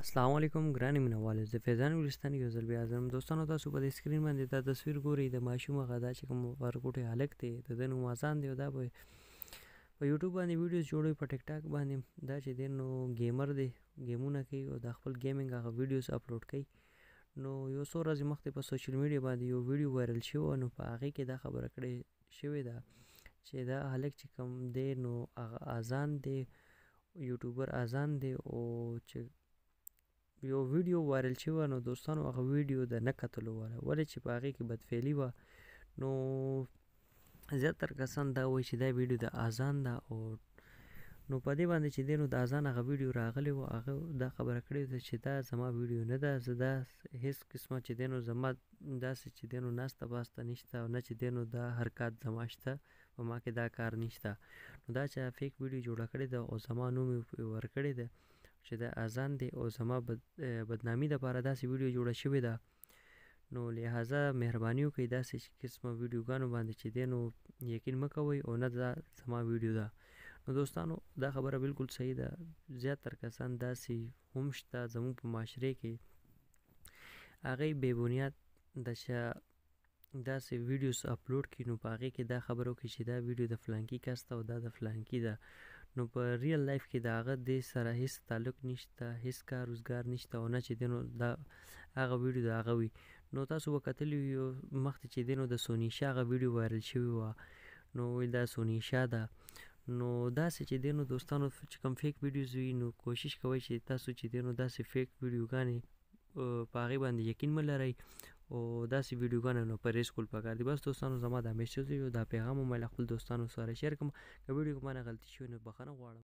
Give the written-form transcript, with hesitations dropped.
السلام علیکم ګرانې مینوالو، زه فیضان ګلستاني یو ځل بیا ځم. دوستانو، تاسو په دې سکرین باندې دا تصویر ګورئ، د ماشوم هغه دا چې کوم ورکوټی هلک دی، د ده نوم اذان دی او دا په یوټیوب باندې ویډیوز جوړوي، په ټیک ټاک باندې. دا چې دی نو ګیمر دی، ګیمونه کوي او د خپل ګیمینګ هغه ویډیوز اپلوډ کوي. نو یو څو ورځې مخکې په سوشل میډیا باندې یو ویډیو وایرل شوی، نو په هغې کې دا خبره کړې شوې ده چې دا هلک چې کوم دی نو هغه اذان دی، یوټیوبر اذان دی. او چې یو ویډیو وایرل شوی، نو دوستانو هغه ویډیو د نه کتلو واله، ولې چې په هغې کې بدفعلي وه. نو زیاتر کسان دا وایي چې دا ویډیو د اذان ده. او نو په دې باندې چې دی نو د اذان هغه ویډیو راغلی و، هغه دا خبره کړې ده چې دا زما ویډیو نه ده، زه دا هیڅ قسمه چې دی نو زما داسې چې دی نو ناسته پاسته نشته او نه چې دی نو دا حرکات زما شته، په ما کې دا کار نشته. نو دا چې فیک ویډیو جوړه کړې ده او زما نوم یې ورکړی ده چې دا اذان دی او زما بدنامي دپاره داسې ویډیو جوړه شوې ده. نو لہذا مهرباني وکړئ، داسې قسمه ویډیوګانو باندې چې دی نو یقین مه کوئ او نه دا زما ویډیو ده. نو دوستانو دا خبره بالکل صحیح ده، زیاتر کسان داسې هم شته زموږ په معاشرې کې، هغوی بې بنیاد د چا داسې ویډیوز اپلوډ کړي، نو په هغې کې دا خبره وکړي چې دا ویډیو د فلانکي کس ده او دا د فلانکي ده. نو په ریل لایف کې د هغه دې سره هیڅ تعلق نشته، هیڅ کار روزګار نشته او نه چې دی نو دا هغه ویډیو د هغه وي. نو تاسو به کتلي وي مخکې چې دی نو د سونیشا هغه ویډیو وایرل شوې وه، نو ویل دا سونیشا ده. نو داسې چې دی نو دوستانو چې کوم فیک ویډیوز وي، نو کوشش کوئ چې تاسو چې دی نو داسې فیک ویډیوګانې په هغې باندې یقین مه لرئ او داسې ویډیوګانو نو پرهېز کول پکار دي. بس دوستانو زما دا میسج دی او دا پیغام مې له خپل دوستانو سره شیر کړم. که ویډیو کې ما نه غلطي شوې نو بخښنه غواړم.